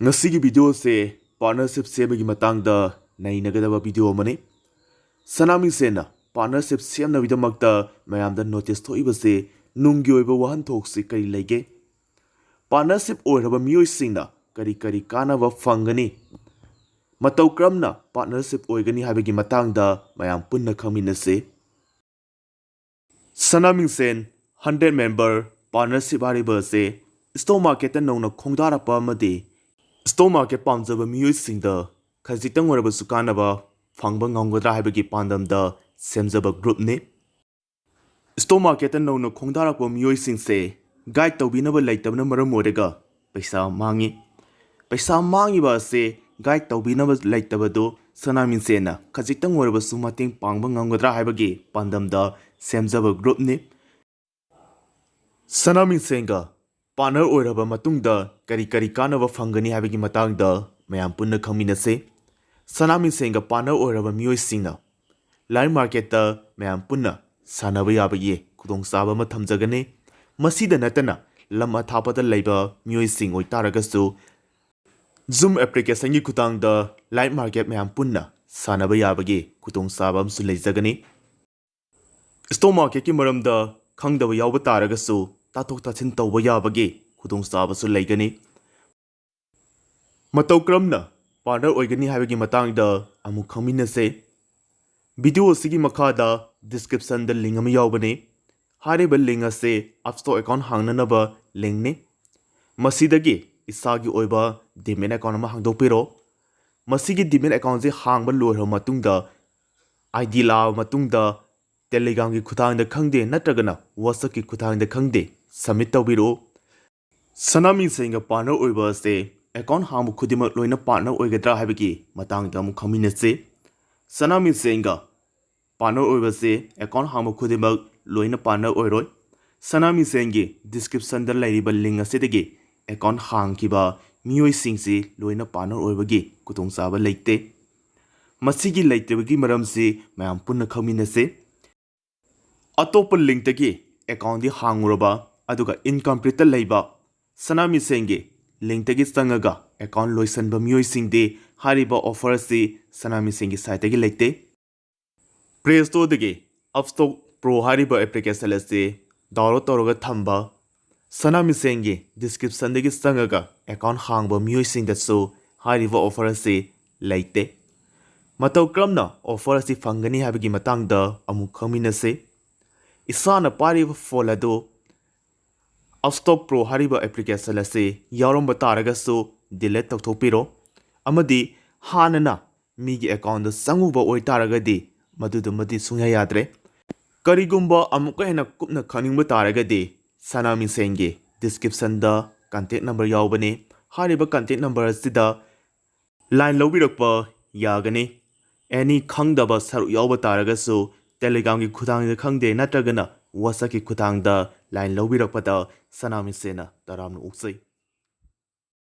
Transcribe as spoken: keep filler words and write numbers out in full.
ꯉꯁꯤꯒꯤ ꯚꯤꯗꯤꯑꯣꯁꯦ ꯄꯥꯔꯠꯅꯔꯁꯤꯞ ꯁꯦꯝꯕꯒꯤ ꯃꯇꯥꯡꯗ ꯅꯩꯅꯒꯗꯕ ꯚꯤꯗꯤꯑꯣ ꯑꯃꯅꯤ꯫ ꯁꯅꯥꯃꯤꯁꯦꯟꯅ ꯄꯥꯔꯠꯅꯔꯁꯤꯞ ꯁꯦꯝꯅꯕꯒꯤꯗꯃꯛꯇ ꯃꯌꯥꯝꯗ ꯅꯣꯇꯤꯁ ꯊꯣꯛꯏꯕꯁꯦ ꯅꯨꯡꯒꯤ ꯑꯣꯏꯕ ꯋꯥꯍꯟꯊꯣꯛꯁꯤ ꯀꯔꯤ ꯂꯩꯒꯦ? ꯄꯥꯔꯠꯅꯔꯁꯤꯞ ꯑꯣꯏꯔꯕ ꯃꯤꯑꯣꯏꯁꯤꯡꯅ ꯀꯔꯤ ꯀꯔꯤ ꯀꯥꯟꯅꯕ ꯐꯪꯒꯅꯤ? ꯃꯇꯧ ꯀꯔꯝꯅ ꯄꯥꯔꯠꯅꯔꯁꯤꯞ ꯑꯣꯏꯒꯅꯤ ꯍꯥꯏꯕꯒꯤ ꯃꯇꯥꯡꯗ ꯃꯌꯥꯝ ꯄꯨꯟꯅ ꯈꯪꯃꯤꯟꯅꯁꯤ꯫ ꯁꯅꯥꯃꯤꯡꯁꯦꯟ ꯍꯟꯗ꯭ꯔꯦꯠ ꯃꯦꯝꯕꯔ ꯄꯥꯔꯠꯅꯔꯁꯤꯞ ꯍꯥꯏꯔꯤꯕ ꯑꯁꯤ ꯁ꯭ꯇꯣꯛ ꯃꯥꯔꯀꯦꯠꯇ ꯅꯧꯅ ꯈꯣꯡꯗꯥꯔꯛꯄ ꯑꯃꯗꯤ ꯁ꯭ꯇꯣꯛ ꯃꯥꯔꯀꯦꯠ ꯄꯥꯝꯖꯕ ꯃꯤꯑꯣꯏꯁꯤꯡꯗ ꯈꯖꯤꯛꯇꯪ ꯑꯣꯏꯔꯕꯁꯨ ꯀꯥꯟꯅꯕ ꯐꯪꯕ ꯉꯝꯒꯗ꯭ꯔꯥ ꯍꯥꯏꯕꯒꯤ ꯄꯥꯟꯗꯝꯗ ꯁꯦꯝꯖꯕ ꯒ꯭ꯔꯨꯞꯅꯤ꯫ ꯁ꯭ꯇꯣꯛ ꯃꯥꯔꯀꯦꯠꯇ ꯅꯧꯅ ꯈꯣꯡꯗꯥꯔꯛꯄ ꯃꯤꯑꯣꯏꯁꯤꯡꯁꯦ ꯒꯥꯏꯗ ꯇꯧꯕꯤꯅꯕ ꯂꯩꯇꯕꯅ ꯃꯔꯝ ꯑꯣꯏꯔꯒ ꯄꯩꯁꯥ ꯃꯥꯡꯉꯤ꯫ ꯄꯩꯁꯥ ꯃꯥꯡꯉꯤꯕ ꯑꯁꯦ ꯒꯥꯏꯗ ꯇꯧꯕꯤꯅꯕ ꯂꯩꯇꯕꯗꯨ ꯁꯅꯥꯃꯤꯟꯁꯦꯟꯅ ꯈꯖꯤꯛꯇꯪ ꯑꯣꯏꯔꯕꯁꯨ ꯃꯇꯦꯡ ꯄꯥꯡꯕ ꯉꯝꯒꯗ꯭ꯔꯥ ꯍꯥꯏꯕꯒꯤ ꯄꯥꯟꯗꯝꯗ ꯁꯦꯝꯖꯕ ꯒ꯭ꯔꯨꯞꯅꯤ꯫ ꯁꯅꯥꯃꯤꯟꯁꯦꯟꯒ ꯄꯥꯔꯠꯅꯔ ꯑꯣꯏꯔꯕ ꯃꯇꯨꯡꯗ ꯀꯔꯤ ꯀꯔꯤ ꯀꯥꯟꯅꯕ ꯐꯪꯒꯅꯤ ꯍꯥꯏꯕꯒꯤ ꯃꯇꯥꯡꯗ ꯃꯌꯥꯝ ꯄꯨꯟꯅ ꯈꯪꯃꯤꯟꯅꯁꯤ꯫ ꯁꯅꯥꯃꯤꯟꯁꯦꯟꯒ ꯄꯥꯔꯠꯅꯔ ꯑꯣꯏꯔꯕ ꯃꯤꯑꯣꯏꯁꯤꯡꯅ ꯂꯥꯏꯐ ꯃꯥꯔꯀꯦꯠꯇ ꯃꯌꯥꯝ ꯄꯨꯟꯅ ꯁꯥꯟꯅꯕ ꯌꯥꯕꯒꯤ ꯈꯨꯗꯣꯡꯆꯥꯕ ꯑꯃ ꯊꯝꯖꯒꯅꯤ꯫ ꯃꯁꯤꯗ ꯅꯠꯇꯅ ꯂꯝ ꯑꯊꯥꯞꯄꯗ ꯂꯩꯕ ꯃꯤꯑꯣꯏꯁꯤꯡ ꯑꯣꯏꯇꯥꯔꯒꯁꯨ ꯖꯨꯝ ꯑꯦꯄ꯭ꯂꯤꯀꯦꯁꯟꯒꯤ ꯈꯨꯠꯊꯥꯡꯗ ꯂꯥꯏꯐ ꯃꯥꯔꯀꯦꯠ ꯃꯌꯥꯝ ꯄꯨꯟꯅ ꯁꯥꯟꯅꯕ ꯌꯥꯕꯒꯤ ꯈꯨꯗꯣꯡꯆꯥꯕ ꯑꯃꯁꯨ ꯂꯩꯖꯒꯅꯤ꯫ ꯁ꯭ꯇꯣꯛ ꯃꯥꯔꯀꯦꯠꯀꯤ ꯃꯔꯝꯗ ꯈꯪꯗꯕ ꯌꯥꯎꯕ ꯇꯥꯔꯒꯁꯨ ꯇꯥꯊꯣꯛ ꯇꯥꯁꯤꯟ ꯇꯧꯕ ꯌꯥꯕꯒꯤ ꯈꯨꯗꯣꯡꯆꯥꯕꯁꯨ ꯂꯩꯒꯅꯤ꯫ ꯃꯇꯧ ꯀꯔꯝꯅ ꯄꯥꯔꯠꯅꯔ ꯑꯣꯏꯒꯅꯤ ꯍꯥꯏꯕꯒꯤ ꯃꯇꯥꯡꯗ ꯑꯃꯨꯛ ꯈꯪꯃꯤꯟꯅꯁꯦ꯫ ꯚꯤꯗꯤꯑꯣ ꯑꯁꯤꯒꯤ ꯃꯈꯥꯗ ꯗꯤꯁꯀ꯭ꯔꯤꯞꯁꯟꯗ ꯂꯤꯡ ꯑꯃ ꯌꯥꯎꯕꯅꯤ꯫ ꯍꯥꯏꯔꯤꯕ ꯂꯤꯡ ꯑꯁꯤ ꯑꯞꯁ꯭ꯇꯣꯛ ꯑꯦꯀꯥꯎꯟ ꯍꯥꯡꯅꯅꯕ ꯂꯤꯡꯅꯤ꯫ ꯃꯁꯤꯗꯒꯤ ꯏꯁꯥꯒꯤ ꯑꯣꯏꯕ ꯗꯤꯃꯦꯠ ꯑꯦꯀꯥꯎꯟ ꯑꯃ ꯍꯥꯡꯗꯣꯛꯄꯤꯔꯣ꯫ ꯃꯁꯤꯒꯤ ꯗꯤꯃꯦꯠ ꯑꯦꯀꯥꯎꯟꯁꯤ ꯍꯥꯡꯕ ꯂꯣꯏꯔꯕ ꯃꯇꯨꯡꯗ ꯑꯥꯏ ꯗꯤ ꯂꯥꯛꯑꯕ ꯃꯇꯨꯡꯗ ꯇꯦꯂꯤꯒ꯭ꯔꯥꯝꯒꯤ ꯈꯨꯠꯊꯥꯡꯗ ꯈꯪꯗꯦ ꯅꯠꯇ꯭ꯔꯒꯅ ꯋꯥꯆꯞꯀꯤ ꯈꯨꯠꯊꯥꯡꯗ ꯈꯪꯗꯦ ꯁꯕꯃꯤꯠ ꯇꯧꯕꯤꯔꯛꯎ꯫ ꯁꯅꯥꯃꯤꯁꯦꯟꯒ ꯄꯥꯔꯠꯅꯔ ꯑꯣꯏꯕ ꯑꯁꯦ ꯑꯦꯀꯥꯎꯟ ꯍꯥꯡꯕ ꯈꯨꯗꯤꯡꯃꯛ ꯂꯣꯏꯅ ꯄꯥꯔꯠꯅꯔ ꯑꯣꯏꯒꯗ꯭ꯔꯥ ꯍꯥꯏꯕꯒꯤ ꯃꯇꯥꯡꯗ ꯑꯃꯨꯛ ꯈꯪꯃꯤꯟꯅꯁꯤ꯫ ꯁꯅꯥꯃꯤꯁꯦꯟꯒ ꯄꯥꯔꯠꯅꯔ ꯑꯣꯏꯕꯁꯦ ꯑꯦꯀꯥꯎꯟ ꯍꯥꯡꯕ ꯈꯨꯗꯤꯡꯃꯛ ꯂꯣꯏꯅ ꯄꯥꯔꯠꯅꯔ ꯑꯣꯏꯔꯣꯏ꯫ ꯁꯅꯥꯃꯤꯁꯦꯟꯒꯤ ꯗꯤꯁꯀ꯭ꯔꯤꯞꯁꯟꯗ ꯂꯩꯔꯤꯕ ꯂꯤꯡ ꯑꯁꯤꯗꯒꯤ ꯑꯦꯀꯥꯎꯟ ꯍꯥꯡꯈꯤꯕ ꯃꯤꯑꯣꯏꯁꯤꯡꯁꯤ ꯂꯣꯏꯅ ꯄꯥꯔꯠꯅꯔ ꯑꯣꯏꯕꯒꯤ ꯈꯨꯗꯣꯡꯆꯥꯕ ꯂꯩꯇꯦ꯫ ꯃꯁꯤꯒꯤ ꯂꯩꯇꯕꯒꯤ ꯃꯔꯝꯁꯤ ꯃꯌꯥꯝ ꯄꯨꯟꯅ ꯈꯪꯃꯤꯟꯅꯁꯤ꯫ ꯑꯇꯣꯞꯄ ꯂꯤꯡꯇꯒꯤ ꯑꯦꯀꯥꯎꯟꯗꯤ ꯍꯥꯡꯉꯨꯔꯕ ꯑꯗꯨꯒ ꯏꯟꯀꯝꯄ꯭ꯂꯤꯠꯇ ꯂꯩꯕ ꯁꯅꯥꯃꯤꯁꯦꯟꯒꯤ ꯂꯤꯡꯇꯒꯤ ꯆꯪꯉꯒ ꯑꯦꯀꯥꯎꯟ ꯂꯣꯏꯁꯤꯟꯕ ꯃꯤꯑꯣꯏꯁꯤꯡꯗꯤ ꯍꯥꯏꯔꯤꯕ ꯑꯣꯐꯔ ꯑꯁꯤ ꯁꯅꯥꯃꯤꯁꯦꯟꯒꯤ ꯁꯥꯏꯠꯇꯒꯤ ꯂꯩꯇꯦ꯫ ꯄ꯭ꯂꯦ ꯁ꯭ꯇꯣꯔꯗꯒꯤ ꯑꯞꯁ꯭ꯇꯣꯛ ꯄ꯭ꯔꯣ ꯍꯥꯏꯔꯤꯕ ꯑꯦꯄ꯭ꯂꯤꯀꯦꯁꯟ ꯑꯁꯤ ꯗꯥꯎꯟꯂꯣꯗ ꯇꯧꯔꯒ ꯊꯝꯕ ꯁꯅꯥꯃꯤꯁꯦꯟꯒꯤ ꯗꯤꯁꯀ꯭ꯔꯤꯞꯁꯟꯗꯒꯤ ꯆꯪꯉꯒ ꯑꯦꯀꯥꯎꯟ ꯍꯥꯡꯕ ꯃꯤꯑꯣꯏꯁꯤꯡꯗꯁꯨ ꯍꯥꯏꯔꯤꯕ ꯑꯣꯐꯔ ꯑꯁꯤ ꯂꯩꯇꯦ꯫ ꯃꯇꯧ ꯀꯔꯝꯅ ꯑꯣꯐꯔ ꯑꯁꯤ ꯐꯪꯒꯅꯤ ꯍꯥꯏꯕꯒꯤ ꯃꯇꯥꯡꯗ ꯑꯃꯨꯛ ꯈꯪꯃꯤꯟꯅꯁꯤ꯫ ꯏꯁꯥꯅ ꯄꯥꯏꯔꯤꯕ ꯐꯣꯟ ꯑꯗꯨ ꯑꯞꯁ꯭ꯇꯣꯛ ꯄ꯭ꯔꯣ ꯍꯥꯏꯔꯤꯕ ꯑꯦꯄ꯭ꯂꯤꯀꯦꯁꯟ ꯑꯁꯤ ꯌꯥꯎꯔꯝꯕ ꯇꯥꯔꯒꯁꯨ ꯗꯤꯂꯤꯠ ꯇꯧꯊꯣꯛꯄꯤꯔꯣ, ꯑꯃꯗꯤ ꯍꯥꯟꯅꯅ ꯃꯤꯒꯤ ꯑꯦꯀꯥꯎꯟꯗ ꯆꯪꯉꯨꯕ ꯑꯣꯏꯇꯥꯔꯒꯗꯤ ꯃꯗꯨꯗꯨꯃꯗꯤ ꯁꯨꯡꯌꯥ ꯌꯥꯗ꯭ꯔꯦ꯫ ꯀꯔꯤꯒꯨꯝꯕ ꯑꯃꯨꯛꯀ ꯍꯦꯟꯅ ꯀꯨꯞꯅ ꯈꯪꯅꯤꯡꯕ ꯇꯥꯔꯒꯗꯤ ꯁꯅꯥꯃꯤꯁꯦꯟꯒꯤ ꯗꯤꯁꯀ꯭ꯔꯤꯞꯁꯟꯗ ꯀꯟꯇꯦꯛ ꯅꯝꯕꯔ ꯌꯥꯎꯕꯅꯤ꯫ ꯍꯥꯏꯔꯤꯕ ꯀꯟꯇꯦꯛ ꯅꯝꯕꯔ ꯑꯁꯤꯗ ꯂꯥꯏꯟ ꯂꯧꯕꯤꯔꯛꯄ ꯌꯥꯒꯅꯤ꯫ ꯑꯦꯅꯤ ꯈꯪꯗꯕ ꯁꯔꯨꯛ ꯌꯥꯎꯕ ꯇꯥꯔꯒꯁꯨ ꯇꯦꯂꯤꯒ꯭ꯔꯥꯝꯒꯤ ꯈꯨꯊꯥꯡꯗ ꯈꯪꯗꯦ ꯅꯠꯇ꯭ꯔꯒꯅ ꯋꯥꯆꯞꯀꯤ ꯈꯨꯊꯥꯡꯗ ꯂꯥꯏꯟ ꯂꯧꯕꯤꯔꯛꯄꯗ ꯁꯅꯥꯃꯤꯁꯦꯟꯅ ꯇꯔꯥꯝꯅ ꯑꯣꯛꯆꯩ꯫